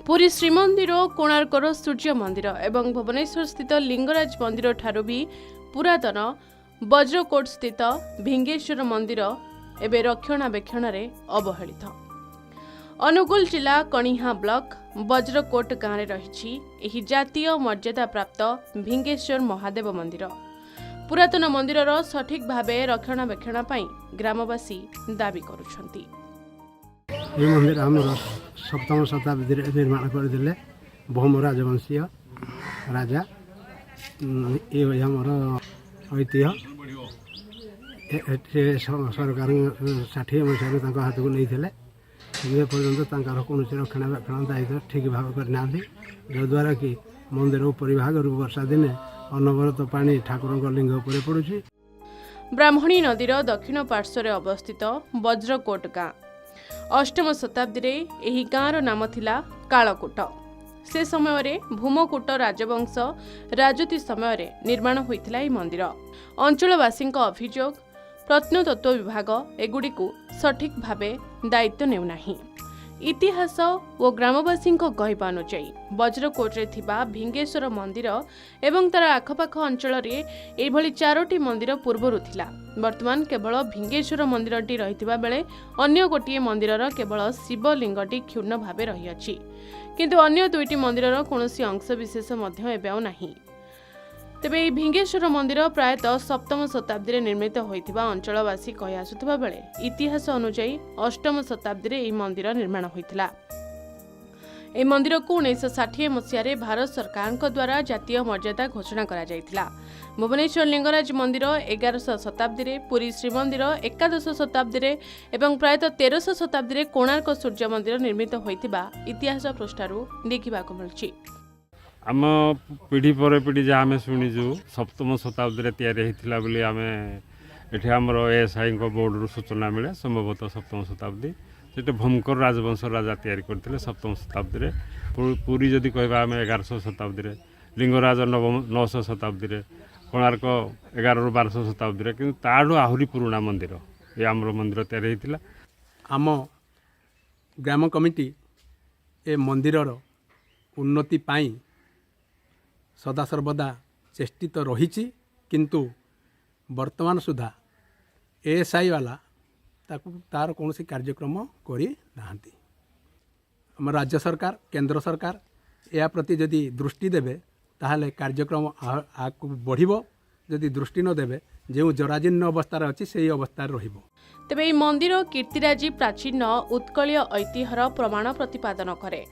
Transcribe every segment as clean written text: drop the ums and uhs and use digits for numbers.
ପୁରୀ ଶ୍ରୀମନ୍ଦିର, କୋଣାର୍କର ସୂର୍ଯ୍ୟ ମନ୍ଦିର ଏବଂ ଭୁବନେଶ୍ୱର ସ୍ଥିତ ଲିଙ୍ଗରାଜ ମନ୍ଦିରଠାରୁ ବି ପୁରାତନ ବଜ୍ରକୋଟ ସ୍ଥିତ ଭିଙ୍ଗେଶ୍ୱର ମନ୍ଦିର ଏବେ ରକ୍ଷଣାବେକ୍ଷଣରେ ଅବହେଳିତ। ଅନୁଗୁଳ ଜିଲ୍ଲା କଣିହାଁ ବ୍ଲକ ବଜ୍ରକୋଟ ଗାଁରେ ରହିଛି ଏହି ଜାତୀୟ ମର୍ଯ୍ୟାଦାପ୍ରାପ୍ତ ଭିଙ୍ଗେଶ୍ୱର ମହାଦେବ ମନ୍ଦିର। ପୁରାତନ ମନ୍ଦିରର ସଠିକ୍ ଭାବେ ରକ୍ଷଣାବେକ୍ଷଣ ପାଇଁ ଗ୍ରାମବାସୀ ଦାବି କରୁଛନ୍ତି। ଏହି ମନ୍ଦିର ଆମର ସପ୍ତମ ଶତାବ୍ଦୀରେ ନିର୍ମାଣ କରିଥିଲେ ଭୌମ ରାଜବଂଶୀୟ ରାଜା। ଏ ହେଉଛି ଆମର ଐତିହ୍ୟ। ଏଠି ସରକାର 60 ମସିହାରୁ ତାଙ୍କ ହାତକୁ ନେଇଥିଲେ, କିନ୍ତୁ ଏପର୍ଯ୍ୟନ୍ତ ତାଙ୍କର କୌଣସି ରକ୍ଷଣାବେକ୍ଷଣ ଦାୟିତ୍ୱ ଠିକ୍ ଭାବେ କରିନାହାନ୍ତି, ଯଦ୍ୱାରା କି ମନ୍ଦିର ଉପରି ଭାଗରୁ ବର୍ଷା ଦିନେ ଅନବରତ ପାଣି ଠାକୁରଙ୍କ ଲିଙ୍ଗ ଉପରେ ପଡ଼ୁଛି। ବ୍ରାହ୍ମଣୀ ନଦୀର ଦକ୍ଷିଣ ପାର୍ଶ୍ୱରେ ଅବସ୍ଥିତ ବଜ୍ରକୋଟ ଗାଁ। ଅଷ୍ଟମ ଶତାବ୍ଦୀରେ ଏହି ଗାଁର ନାମ ଥିଲା କାଳକୂଟ। ସେ ସମୟରେ ଭୂମକୂଟ ରାଜବଂଶ ରାଜୁତି ସମୟରେ ନିର୍ମାଣ ହୋଇଥିଲା ଏହି ମନ୍ଦିର। ଅଞ୍ଚଳବାସୀଙ୍କ ଅଭିଯୋଗ, ପ୍ରତ୍ନତତ୍ତ୍ୱ ବିଭାଗ ଏଗୁଡ଼ିକୁ ସଠିକ୍ ଭାବେ ଦାୟିତ୍ୱ ନେଉନାହିଁ। ଇତିହାସ ଓ ଗ୍ରାମବାସୀଙ୍କ କହିବା ଅନୁଯାୟୀ, ବଜ୍ରକୋଟରେ ଥିବା ଭିଙ୍ଗେଶ୍ୱର ମନ୍ଦିର ଏବଂ ତାର ଆଖପାଖ ଅଞ୍ଚଳରେ ଏଭଳି ଚାରୋଟି ମନ୍ଦିର ପୂର୍ବରୁ ଥିଲା। ବର୍ତ୍ତମାନ କେବଳ ଭିଙ୍ଗେଶ୍ୱର ମନ୍ଦିରଟି ରହିଥିବା ବେଳେ ଅନ୍ୟ ଗୋଟିଏ ମନ୍ଦିରର କେବଳ ଶିବଲିଙ୍ଗଟି କ୍ଷୁଣ୍ଣ ଭାବେ ରହିଅଛି। କିନ୍ତୁ ଅନ୍ୟ ଦୁଇଟି ମନ୍ଦିରର କୌଣସି ଅଂଶବିଶେଷ ମଧ୍ୟ ଏବେ ଆଉ ନାହିଁ। ତେବେ ଏହି ଭିଙ୍ଗେଶ୍ୱର ମନ୍ଦିର ପ୍ରାୟତଃ ସପ୍ତମ ଶତାବ୍ଦୀରେ ନିର୍ମିତ ହୋଇଥିବା ଅଞ୍ଚଳବାସୀ କହି ଆସୁଥିବା ବେଳେ ଇତିହାସ ଅନୁଯାୟୀ ଅଷ୍ଟମ ଶତାବ୍ଦୀରେ ଏହି ମନ୍ଦିର ନିର୍ମାଣ ହୋଇଥିଲା। ଏହି ମନ୍ଦିରକୁ 1960 ମସିହାରେ ଭାରତ ସରକାରଙ୍କ ଦ୍ୱାରା ଜାତୀୟ ମର୍ଯ୍ୟାଦା ଘୋଷଣା କରାଯାଇଥିଲା। ଭୁବନେଶ୍ୱର ଲିଙ୍ଗରାଜ ମନ୍ଦିର 11ଶହ ଶତାବ୍ଦୀରେ, ପୁରୀ ଶ୍ରୀମନ୍ଦିର ଏକାଦଶ ଶତାବ୍ଦୀରେ ଏବଂ ପ୍ରାୟତଃ 13ଶହ ଶତାବ୍ଦୀରେ କୋଣାର୍କ ସୂର୍ଯ୍ୟ ମନ୍ଦିର ନିର୍ମିତ ହୋଇଥିବା ଇତିହାସ ପୃଷ୍ଠାରୁ ଦେଖିବାକୁ ମିଳୁଛି। ଆମ ପିଢ଼ି ପରେ ପିଢ଼ି ଯାହା ଆମେ ଶୁଣିଛୁ, ସପ୍ତମ ଶତାବ୍ଦୀରେ ତିଆରି ହେଇଥିଲା ବୋଲି ଆମେ ଏଠି ଆମର ଏଏସ୍ଆଇଙ୍କ ବୋର୍ଡ଼ରୁ ସୂଚନା ମିଳେ। ସମ୍ଭବତଃ ସପ୍ତମ ଶତାବ୍ଦୀ। ସେଠି ଭୌମକର ରାଜବଂଶ ରାଜା ତିଆରି କରିଥିଲେ ସପ୍ତମ ଶତାବ୍ଦୀରେ। ପୁରୀ ଯଦି କହିବା ଆମେ, 11ଶହ ଶତାବ୍ଦୀରେ, ଲିଙ୍ଗରାଜ 9ଶହ ଶତାବ୍ଦୀରେ, କୋଣାର୍କ 11ରୁ 12ଶହ ଶତାବ୍ଦୀରେ। କିନ୍ତୁ ତାଠୁ ଆହୁରି ପୁରୁଣା ମନ୍ଦିର ଏ ଆମର ମନ୍ଦିର ତିଆରି ହେଇଥିଲା। ଆମ ଗ୍ରାମ କମିଟି ଏ ମନ୍ଦିରର ଉନ୍ନତି ପାଇଁ ସଦାସର୍ବଦା ଚେଷ୍ଟିତ ରହିଛି। କିନ୍ତୁ ବର୍ତ୍ତମାନ ସୁଦ୍ଧା ଏଏସ୍ଆଇ ବାଲା ତାକୁ ତା'ର କୌଣସି କାର୍ଯ୍ୟକ୍ରମ କରିନାହାନ୍ତି। ଆମ ରାଜ୍ୟ ସରକାର, କେନ୍ଦ୍ର ସରକାର ଏହା ପ୍ରତି ଯଦି ଦୃଷ୍ଟି ଦେବେ, ତାହେଲେ କାର୍ଯ୍ୟକ୍ରମ ଆଗକୁ ବଢ଼ିବ। ଯଦି ଦୃଷ୍ଟି ନ ଦେବେ, ଯେଉଁ ଜରାଜୀର୍ଣ୍ଣ ଅବସ୍ଥାରେ ଅଛି, ସେହି ଅବସ୍ଥାରେ ରହିବ। ତେବେ ଏହି ମନ୍ଦିର କୀର୍ତ୍ତିରାଜି ପ୍ରାଚୀନ ଉତ୍କଳୀୟ ଐତିହ୍ୟର ପ୍ରମାଣ ପ୍ରତିପାଦନ କରେ।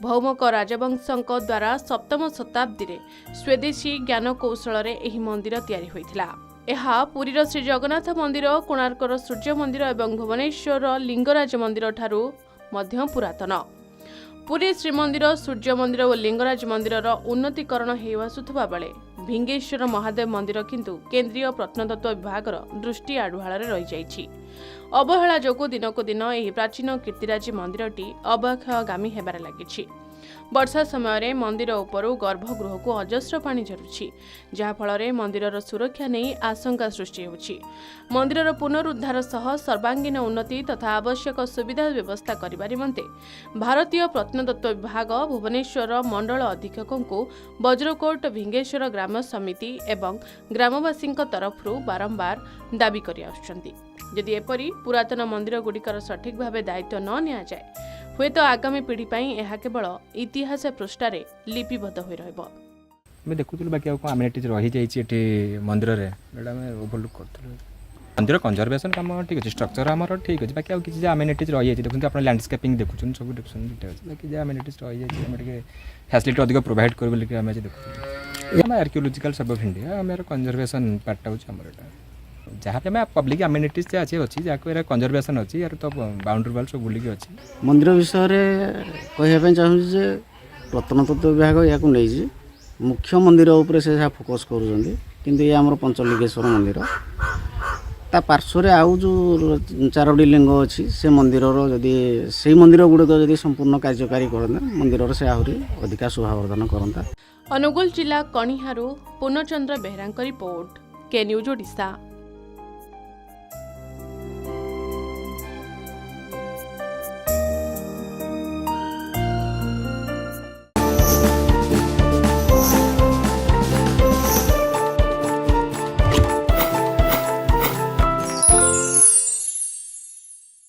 ଭୌମକ ରାଜବଂଶଙ୍କ ଦ୍ୱାରା ସପ୍ତମ ଶତାବ୍ଦୀରେ ସ୍ୱଦେଶୀ ଜ୍ଞାନକୌଶଳରେ ଏହି ମନ୍ଦିର ତିଆରି ହୋଇଥିଲା। ଏହା ପୁରୀର ଶ୍ରୀ ଜଗନ୍ନାଥ ମନ୍ଦିର, କୋଣାର୍କର ସୂର୍ଯ୍ୟ ମନ୍ଦିର ଏବଂ ଭୁବନେଶ୍ୱରର ଲିଙ୍ଗରାଜ ମନ୍ଦିରଠାରୁ ମଧ୍ୟ ପୁରାତନ। ପୁରୀ ଶ୍ରୀମନ୍ଦିର, ସୂର୍ଯ୍ୟ ମନ୍ଦିର ଓ ଲିଙ୍ଗରାଜ ମନ୍ଦିରର ଉନ୍ନତିକରଣ ହେଉଆସୁଥିବା ବେଳେ ଭିଙ୍ଗେଶ୍ୱର ମହାଦେବ ମନ୍ଦିର କିନ୍ତୁ କେନ୍ଦ୍ରୀୟ ପ୍ରତ୍ନତତ୍ତ୍ୱ ବିଭାଗର ଦୃଷ୍ଟି ଆଢୁଆଳରେ ରହିଯାଇଛି। ଅବହେଳା ଯୋଗୁଁ ଦିନକୁ ଦିନ ଏହି ପ୍ରାଚୀନ କୀର୍ତ୍ତିରାଜି ମନ୍ଦିରଟି ଅବକ୍ଷୟଗାମୀ ହେବାରେ ଲାଗିଛି। ବର୍ଷା ସମୟରେ ମନ୍ଦିର ଉପରୁ ଗର୍ଭଗୃହକୁ ଅଜସ୍ର ପାଣି ଝରୁଛି, ଯାହାଫଳରେ ମନ୍ଦିରର ସୁରକ୍ଷା ନେଇ ଆଶଙ୍କା ସୃଷ୍ଟି ହେଉଛି। ମନ୍ଦିରର ପୁନରୁଦ୍ଧାର ସହ ସର୍ବାଙ୍ଗୀନ ଉନ୍ନତି ତଥା ଆବଶ୍ୟକ ସୁବିଧା ବ୍ୟବସ୍ଥା କରିବା ନିମନ୍ତେ ଭାରତୀୟ ପ୍ରତ୍ନତତ୍ତ୍ୱ ବିଭାଗ ଭୁବନେଶ୍ୱରର ମଣ୍ଡଳ ଅଧୀକ୍ଷକଙ୍କୁ ବଜ୍ରକୋଟ ଭିଙ୍ଗେଶ୍ୱର ଗ୍ରାମ ସମିତି ଏବଂ ଗ୍ରାମବାସୀଙ୍କ ତରଫରୁ ବାରମ୍ବାର ଦାବି କରିଆସୁଛନ୍ତି। ଯଦି ଏପରି ପୁରାତନ ମନ୍ଦିରଗୁଡ଼ିକର ସଠିକ୍ ଭାବେ ଦାୟିତ୍ୱ ନ ନିଆଯାଏ, ହୁଏତ ଆଗାମୀ ପିଢ଼ି ପାଇଁ ଏହା କେବଳ ଇତିହାସ ପୃଷ୍ଠାରେ ଲିପିବଦ୍ଧ ହୋଇ ରହିବ। ଆମେ ଦେଖୁଥିଲୁ, ବାକି ଆଉ କ'ଣ ଆମିନିଟିଜ୍ ରହିଯାଇଛି ଏଠି ମନ୍ଦିରରେ, ଏଇଟା ଆମେ ଓଭରଲୁକ୍ କରୁଥିଲୁ। ମନ୍ଦିର କନଜରଭେସନ୍ କାମ ଠିକ୍ ଅଛି, ଷ୍ଟ୍ରକ୍ଚର୍ ଆମର ଠିକ୍ ଅଛି। ବାକି ଆଉ କିଛି ଯାହା ଆମିନିଟିଜ୍ ରହିଯାଇଛି, ଦେଖନ୍ତୁ ଆପଣ, ଲ୍ୟାଣ୍ଡସ୍କେପିଂ ଦେଖୁଛନ୍ତି, ସବୁ ଦେଖୁଛନ୍ତି, ଠିକ୍ ଅଛି। ବାକି ଯାହା ଆମିନିଟିଜ୍ ରହିଯାଇଛି, ଆମେ ଟିକେ ଫ୍ୟାସିଲିଟି ଅଧିକ ପ୍ରୋଭାଇଡ଼ କରିବୁ ବୋଲିକି ଆମେ ଆଜି ଦେଖୁଥିଲୁ। ଆମେ ଆର୍କିଓଲୋଜିକାଲ୍ ସର୍ଭେ ଅଫ୍ ଇଣ୍ଡିଆ, ଆମର କନଜରଭେସନ୍ ପାର୍ଟଟା ହେଉଛି ଆମର ଏଇଟା। ଯାହା ବି ଆମେ ପବ୍ଲିକ୍ ଆମିନିଟିଜ୍ ଯାହା ଅଛି ଅଛି, ଯାହାକୁ ଏରା କନଜରଭେସନ୍ ଅଛି, ୟାର ତ ବାଉଣ୍ଡ୍ରି ୱାଲ୍ ସବୁ ବୁଲିକି ଅଛି। ମନ୍ଦିର ବିଷୟରେ କହିବା ପାଇଁ ଚାହୁଁଛି ଯେ ପ୍ରତ୍ନତତ୍ତ୍ୱ ବିଭାଗ ଏହାକୁ ନେଇଛି। ମୁଖ୍ୟ ମନ୍ଦିର ଉପରେ ସେ ଯାହା ଫୋକସ୍ କରୁଛନ୍ତି, କିନ୍ତୁ ଇଏ ଆମର ପଞ୍ଚଲିଙ୍ଗେଶ୍ୱର ମନ୍ଦିର, ତା ପାର୍ଶ୍ୱରେ ଆଉ ଯେଉଁ ଚାରୋଟି ଲିଙ୍ଗ ଅଛି, ସେ ମନ୍ଦିରର ଯଦି ସେଇ ମନ୍ଦିର ଗୁଡ଼ିକ ଯଦି ସମ୍ପୂର୍ଣ୍ଣ କାର୍ଯ୍ୟକାରୀ କରନ୍ତା, ମନ୍ଦିରର ସେ ଆହୁରି ଅଧିକା ଶୋଭାବର୍ଦ୍ଧନ କରନ୍ତା। ଅନୁଗୁଳ ଜିଲ୍ଲା କଣିହାଁରୁ ପୂର୍ଣ୍ଣଚନ୍ଦ୍ର ବେହେରାଙ୍କ ରିପୋର୍ଟ, କେ ନ୍ୟୁଜ୍ ଓଡ଼ିଶା।